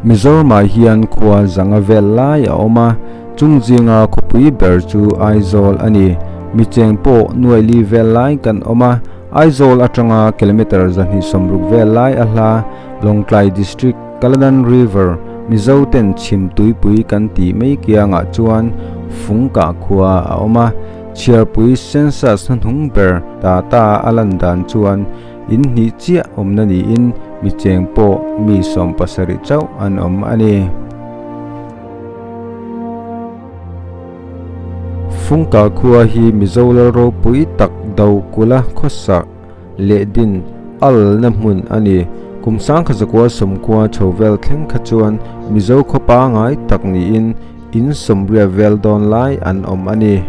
Mizoramah hian khua zanga vel lai a awm a, chung zinga khawpui ber chu Aizawl a ni. Mi cheng pawh nuai li vel lai kan awm a, Aizawl atanga kilometre 260 vel lai a hla Lawngtlai District Kaladan River Mizo ten chhim tuipui kan tih mai kiangah chuan Fungkah khua a awm a, chhiarpui census hnuhnung ber data a lan dan chuan In hnih chiah awmna niin mi cheng pawh mi 70 chauh an awm a ni. Fungka khua hi Mizo lal ropui tak do kula khawsak leh din alna hmun a ni. Kum 1990 chho vel thleng kha chuan Mizo khaw pangai tak niin in 80 vel dawn lai an awm a ni.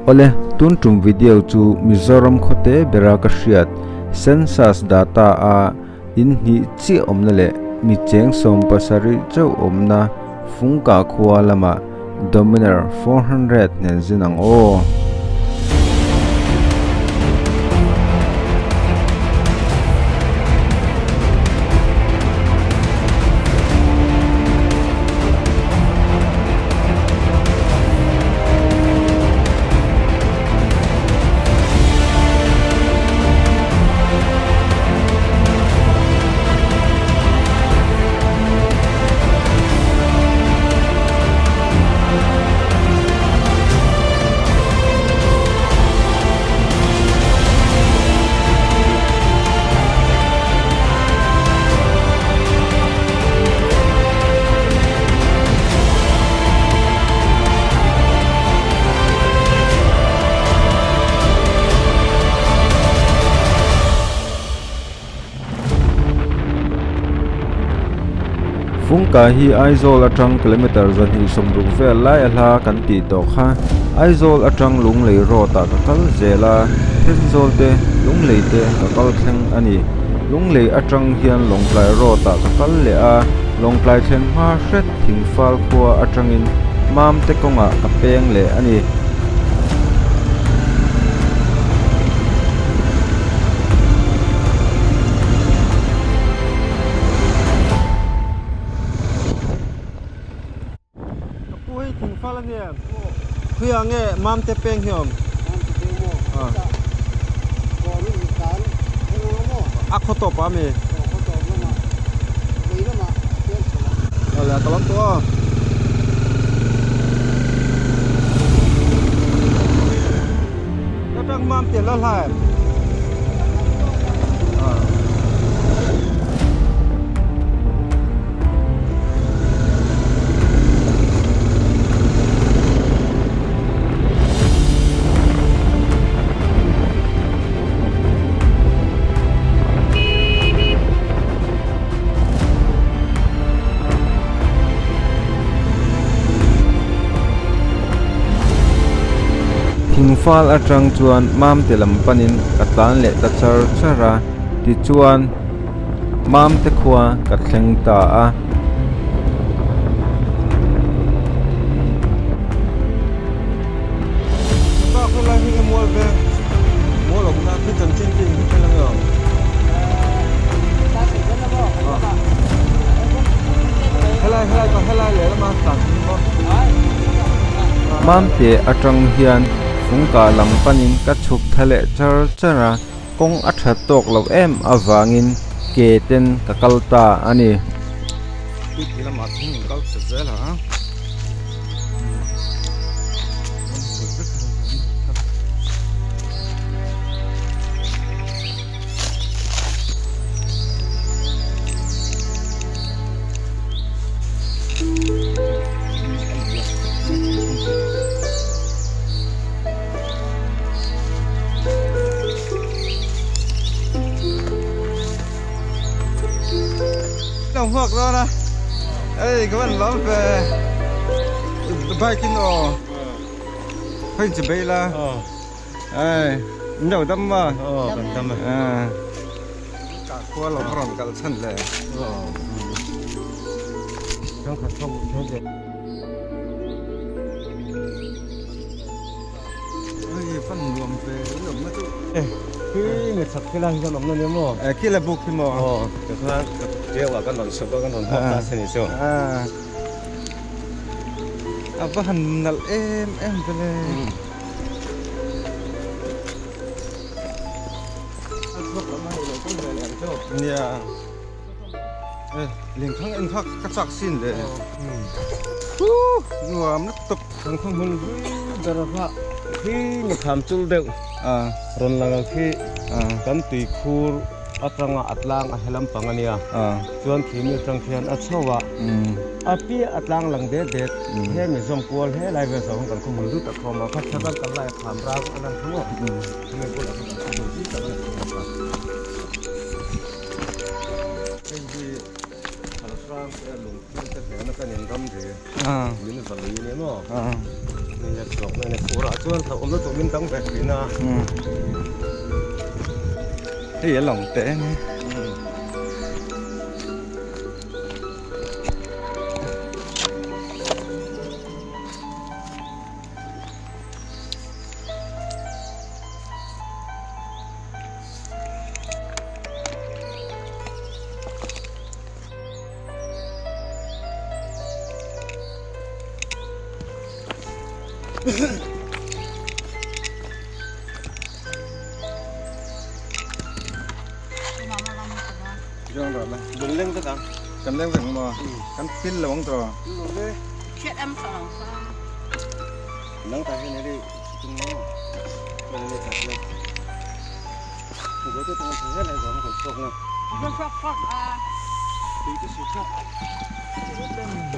Awle, tun tum video chu Mizoram khawte bera ka hriat census data a in hnih chiah awmna leh mi cheng 70 chauh awmna Fungka khua lamah Dominar 400 nen zin ang aw. Fungka hi Aizawl atang kilometre 260 vel lai a hla kan tih tawh kha. Aizawl atang Lunglei road ah ka kal zel a, Thenzawl te Lunglei te ka kal thleng a ni. Lunglei atang hian Lawngtlai road ah ka kal leh a, Lawngtlai thlen hma hret Thingfal khua atangin Mamte kawngah ka peng leh a ni. Ka pu hei Thingfal a nia, khuiah nge Mamte peng hi a awm? Mamte peng maw? Chutah kawr in tan thleng ang maw? A khaw tawp ah mi? Aw khaw tawp lamah, lei lamah peng chho ang. Awle ka lam tawh a. Ka tang Mamte la hlai. Thingfal atang chuan Mamte lam panin ka tlan leh ta char char a, tichuan Mamte khua ka thleng ta a. Pa khawlai hi nge mual ve mual awmna khi chanchin tin hi thil ang helai helai ka helai leh lama tan maw. Mamte atang hian Fungka lam panin ka chhuk thla leh char char a, kawng a tha tawk lo em avangin ke ten ka kal ta a ni. Tuipui lamah thing in kal chhe zel a. Lo hmuak dawn a ei ka van lawm ve bike in aw khaw in chi bei la ei in lo dam ma kan dam a ka khua lo rawn kal chhan le oi van nuam ve lawm na chu Khi mi chhak khilai hi kan awmna nia maw? Eh khilai buk hi maw? Aw tikhan tiau ah kan rawn chhuk a kan rawn hawk ta a ni chu. A va han nalh em em vele. Nia eh lengthang en kha ka chak sin le. Nuam lutuk. Kan khaw hmun ber kha khi mi kham chul deuh rawn lang ang khi kan tui khur atanga a tlang a he lampang a nia chuan khi mi atang khian a chho a a piah a tlang lang det det he mi zawm kual he lai vel zawng kan khaw hmun lut a khawm a kha thla kan kal lai a kham rang a lan thung a chumi bulah khan kan khaw hmun zui tak a ni bawk a. Hei hi Thalhrang te lungphir te hnena kan inram ve. Min va lui nia maw? Min let zawk na ni. Furah chuan hlauhawmna tur min dang ve thin a. Hei a lang teh eng e. Kan leng vek maw? Kan pil lo ang tawh.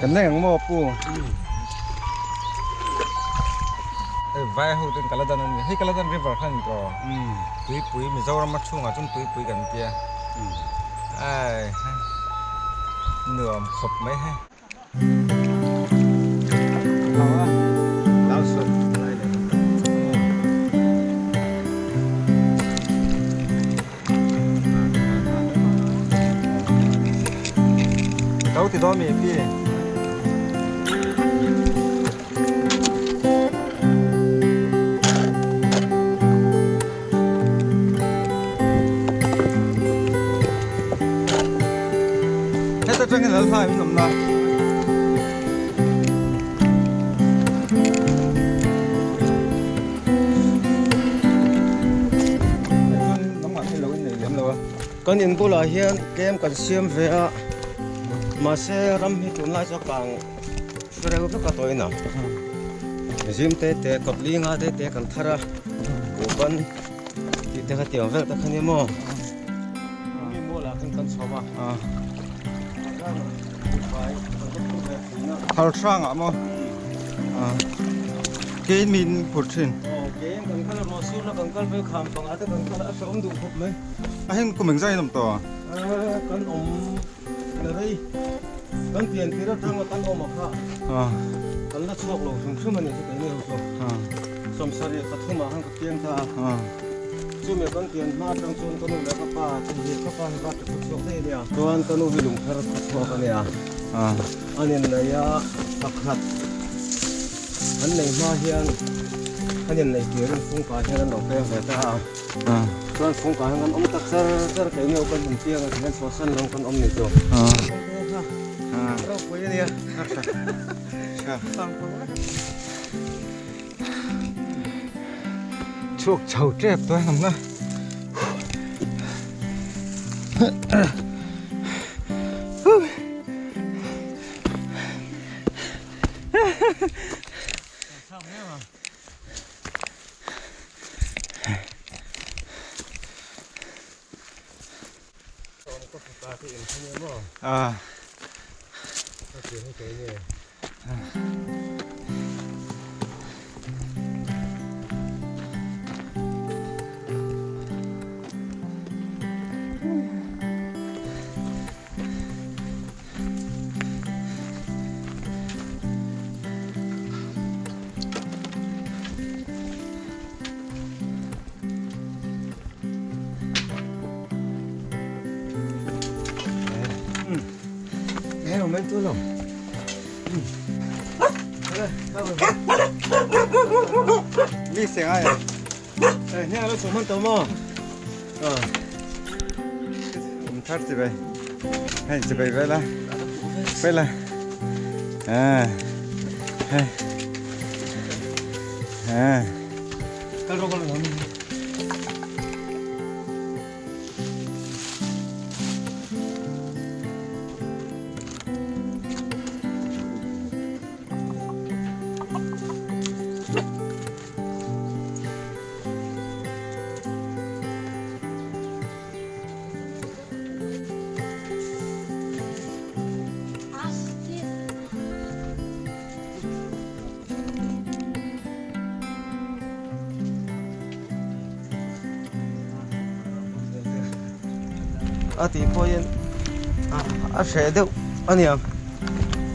Kan leng ang maw pu? Hei vai ho ten Kaladan an ni. Hei Kaladan river kha ni tawh. Tuipui Mizoram a chhungah chuan tuipui kan tia. Ai nuam khawp mai hei. Lo ti dawn mi pi. Heta tangin lal hlai min awm la. Kan in bulah hian tlem kan siam ve a, mahse ram hi tunlai chu a kang Reu vek a tawhin a zim te te kawt li nga te te kan thar a kuhban tih te kha tiang vel te kha ni maw mi mual ah khan kan chhawm a Thar hrang ah maw kein min phur thin kein kan kal a ruah sur na kan kal vel kham pangah te kan kal a a hrehawm duh khawp mai a heng kum engzah in awm tawh kan awm La rei, kan pian tir atanga kan awm a kha kan la chhuak lo hrim hrim a ni chu keini ho chu. Sawmsarih pathumah khan ka piang ta a, chumi kan pian hma atang chuan ka nu leh ka pa te hi ka pa hi va ti khawp chhuak daih a nia. Chuan ka nu hi lungpher khaw chhuak a nia, an inneih a pakhat an nei hma hian an inneih tirin fungkah hian an lo peng ve ta a. Chuan kawngka hian kan awm tak char char keini ho kan hmun chiang a tihian chhuahsan lo kan awm ni chu. Ropui a nia. Chhuak chho tep tawh a hnamna. À. Mi seng ai. Eh, heng alo chhum hman tawh maw? Kum thar chibai hei chibai vel a vel a ah hei ah A tih pawhin a hreh deuh a nia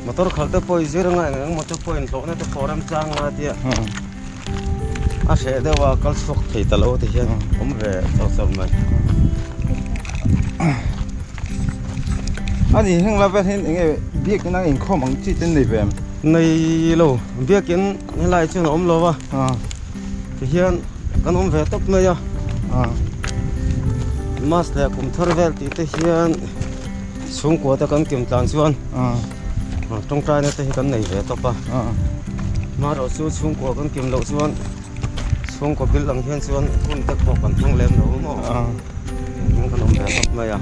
motor khalh te pawh i zir anga eng eng motor pawh inhlawhna te pawh remchang a tia a hreh deuh a kal chhuak thei ta lo ti hian awm ve chauh chauh mai. A ni heng la vel hian eng nge biakin a inkhawm ang chi te an nei ve em? Nei lo, biakin helai chuan a awm lo a, tihian kan awm ve tawp mai a, Mas leh kum thar vel tih te hian chhungkua te kan kim tlan chuan tawngtaina te hi kan nei ve tawp a, amaherawh chu chhungkua kan kim loh chuan chhungkaw bil ang hian chuan hun te pawh kan hmang lem lo maw eng kan awm ve tawp mai a.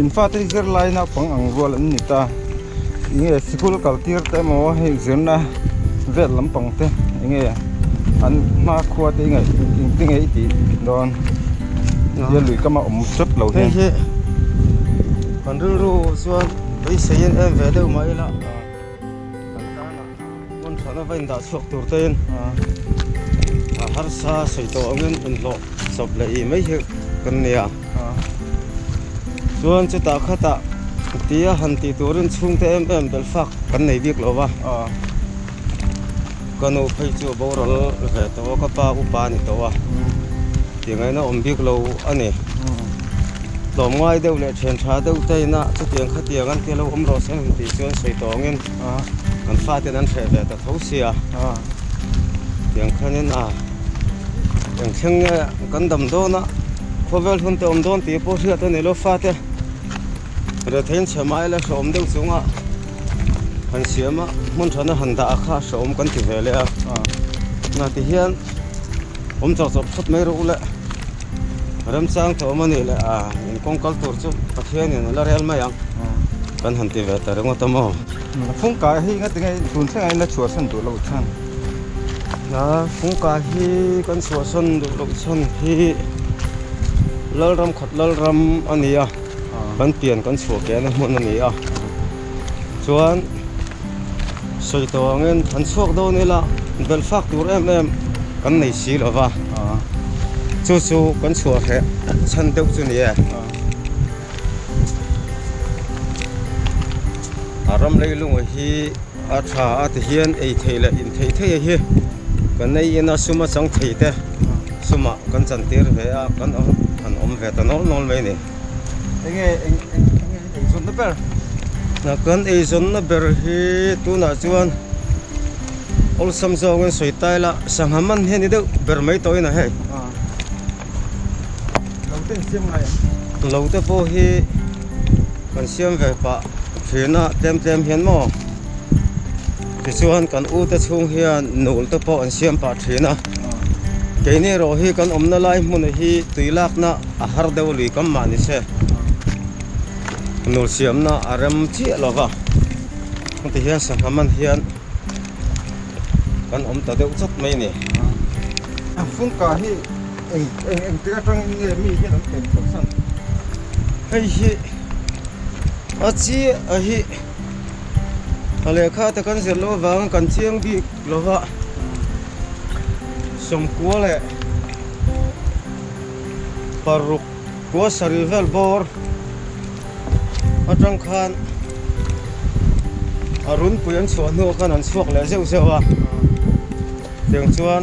In fate hi zirlai naupang ang rual an ni ta enge sikul kal tir te emaw hei zirna vel lampang te enge an hmakhua te enge engtin nge i tih dawn tia lui kama awm hrep lo hian. Hei hi kan rilru chuan beisei en em ve deuh mah ila kan tana hmun thana va indah chhuak tur te in a harsa sawi tawh angin inhlawh chawp leh ih mai hi kan nia chuan chutah khatah tia han tih turin chhungte em em belh fak kan nei bik lo va ka nu phei chu a boral ve tawh a ka pa upa a ni tawh a tih ngaihna awm bik lo a ni tlawmngai deuh leh thian tha deuh te ina chutiang khatiang an tia lo awm rawh se han tih chuan sawi tawh angin an faten an hreh ve ta tho sia tiang khanin a eng thleng nge kan dam dawn a khawvel hun te awm dawn tih pawh hriat a ni lo fate Rethein chhe mai la hrehawm deuh chunga han siam a hmun thana han dah a kha hrehawm kan ti ve leh a na ti hian awm chawk chawp phawt mai rawh u le remchang tawh awm a nih leh a in kawng kal tur chu Pathianin a la rel mai ang kan han ti ve ta ringawt a maw. Fungka hi nga tinge tun thlengah in la chhuahsan duh loh chhan? Fungka hi kan chhuahsan duh loh chhan hi Lalram khat Lalram a ni a. Kan pian kan chhuah ke na hmun a ni a chuan sawi tawh angin han chhuak dawn ila belh fak tur em em kan nei si lo va chu chu kan chhuah hreh chhan deuh chu ni e a ram leilunga hi a tha a ti hian ei theih leh in theih theih a hi kan ei in a sum a chang thei te sumah kan chantir ve a kan han awm ve ta nawl nawl mai a ni. Enge eng eng enge eizawnna ber? Kan eizawnna ber hi tunah chuan awlsam zawngin sawi ta ila sangha man hi a ni deuh ber mai tawhin a hei. Lo te in siam ngai em? Lo te pawh hi kan siam ve pah thin a tlem tlem hian maw tichuan kan u te chhung hian nul te pawh an siam pah thin a keini erawh hi kan awmna lai hmun hi tui lakna a har deuh lui kam mah ni se nul siamna a rem chiah lo va heti hian sangha man hian kan awm ta deuh chawt mai a ni. Fungka hi eng eng engtik atangin nge mi hian an pen chhuah san? Hei hi a chiah a hi a lehkha te kan zir loh avangin kan chiang bik lo va sawmkua leh paruk kua sarih vel bawr atang khan a runpui an chhuah hnuah khan an chhuak leh zeuh zeuh a tiang chuan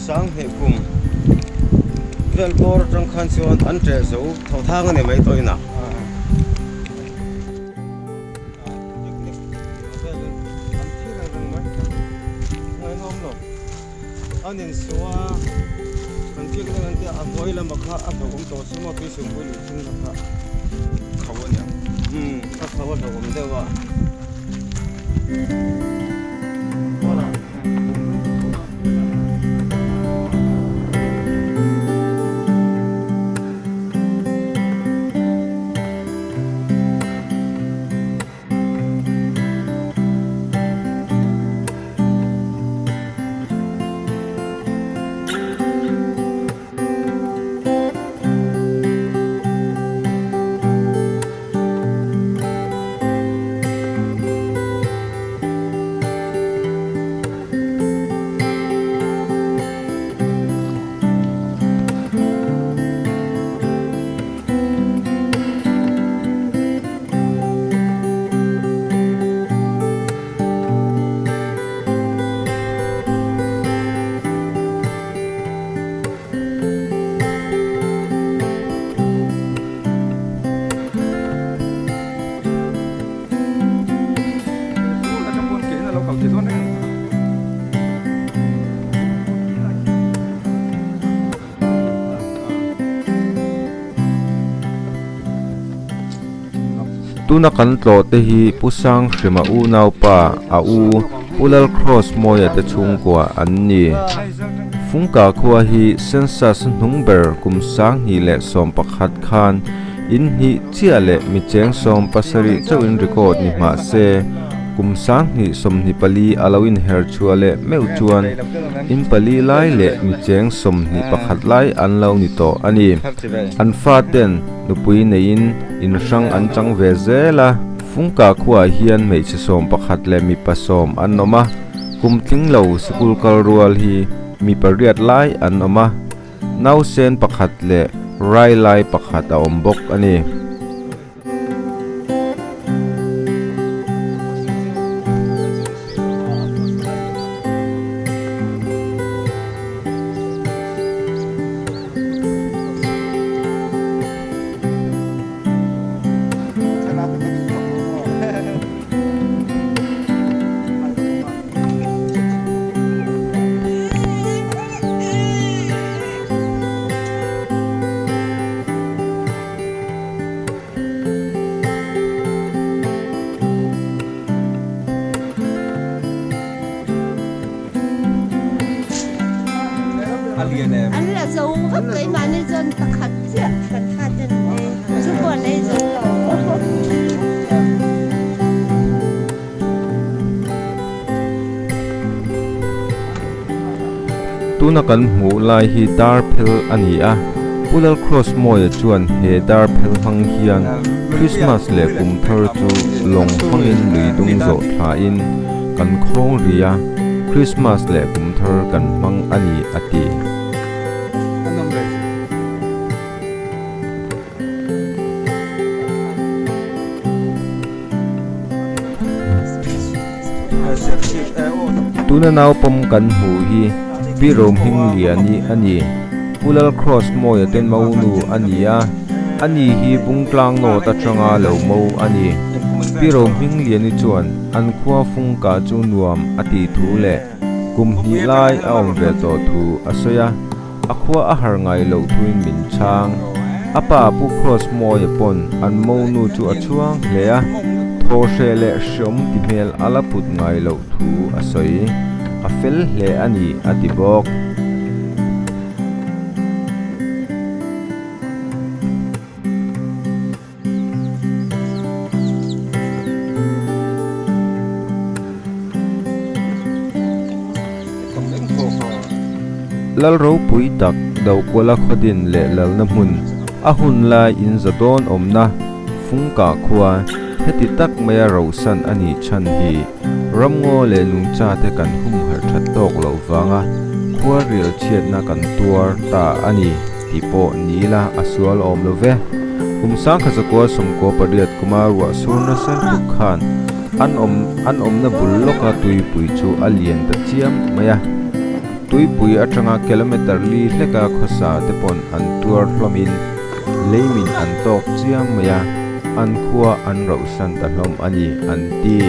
sanghnih kum vel bawr atang khan chuan an ṭeh zo tho thang a ni mai tawh inah. An insua kan kik na kan tia a hnuai lama kha a hlauhawm tawh se maw tuisungpui lui thleng na kha Kho a niang. Umm a kho a hlauhawm deuh a. Tuna kan tlawh te hi Pu Sanghrima unaupa a u Pu Lalcross Mawia te chhungkua an ni. Fungka khua hi census hnung ber kum 2011 khan in hnih chiah leh mi cheng 70 chauhin record ni hmah se kum 2024 a lo inher chhuah leh meuh chuan in pali lai leh mi cheng 21 lai an lo ni tawh a ni. An faten nupui neiin in hrang an chang ve zel a, Fungka khuaah hian hmeichhe 11 leh mipa 10 an awm a, kum tling lo sikul kal rual hi mi pariat lai an awm a, nausen pakhat leh rai lai pakhat a awm bawk a ni. An la zo vak keimahni chuan pakhat chiah kan fate an ei chu pawh an ei zo lo. Tuna kan hmuh lai hi dar phel a ni a, Pu Lalcross Mawia chuan he dar phel hmang hian Christmas leh kum thar chu lawng hmangin lui dung zawh thlain kan khawng ri a, Christmas leh kum thar kan hmang a ni a ti. Tuna naupawm kan hmuh hi Pi Rohmingliani a ni. Pu Lalcross Mawia te monu a ni a, ani hi Bungtlang North atanga lo mo a ni. Pi Rohmingliani chuan an khua fungka chu nuam a tih thu leh kum hnih lai a awm ve tawh thu a sawi a. A khua a har ngai loh thuin min chhang. A pa Pu Cross Mawia pawn an monu chu a chhuang hle a, thaw hreh leh hreawm ti hmel a la put ngai loh thu a sawi. A fel hle a ni a ti bawk. Lal ropui tak Dokuala khawdin leh lalna hmun a hun lai in za dawn awmna Fungka khua heti tak maia rohsan a nih chhan hi ramngaw leh nungcha te kan humharh that tawk loh vanga khua rial chhiatna kan tuar ta a ni. Tih pawh ni ila a sual awm lo ve. Kum 1998 kuma ruah sur nasa lutuk khan an awm an awmna bul lawka tuipui chu a lian ta chiam mai a. Tuipui atanga kilometer li hleka khawsa te pawn an tuar hlawmin leimin an tawk chiam mai a, an khua an rohsan ta hlawm a ni an ti.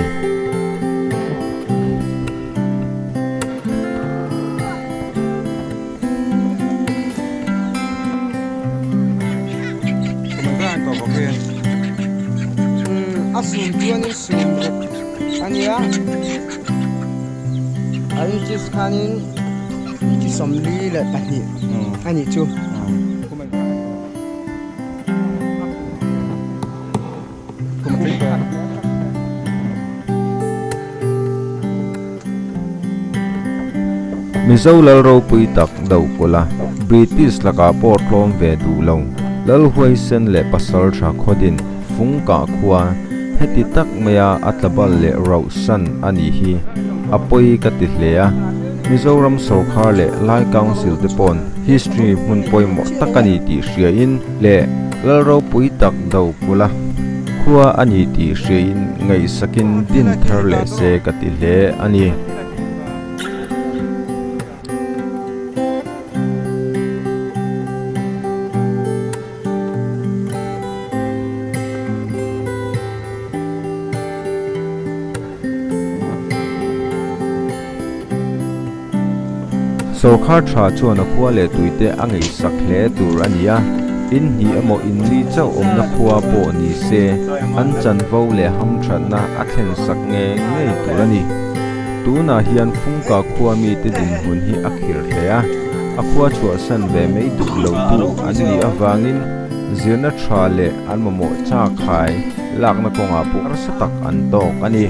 sum chuanin sum ruk a nia a inches khanin inchi 42 a nih chu. Mizo lal ropui tak do kawlh a, British lakah pawh tlawm ve duh lo. Lal huaisen leh pasal tha khawdin fung kah khua heti tak maia a tlabal leh rauhsan a nih hi a pawi ka ti hle a. Mizoram sorkar leh Lai Council te paw'n history hmun pawimawh tak a ni tih hriain leh lal ropui tak do kulh a khua a ni tih hriain ngaihsakin din thar leh se ka ti hle a ni. Sorkar tha chuan a khua leh tuite a ngaihsak hle tur a ni a, in hnih emaw in li chauh awmna khua pawh ni se an chanvo leh hamthatna a thlensak ngei ngei tur a ni. Tunah hian Fungka khua mite dinhmun hi a khirh hle a, a khua chhuahsan ve mai duh lo tu an nih avangin zirna tha leh an mamawh chak khai lakna kawngah pawh harsa tak an tawk a ni.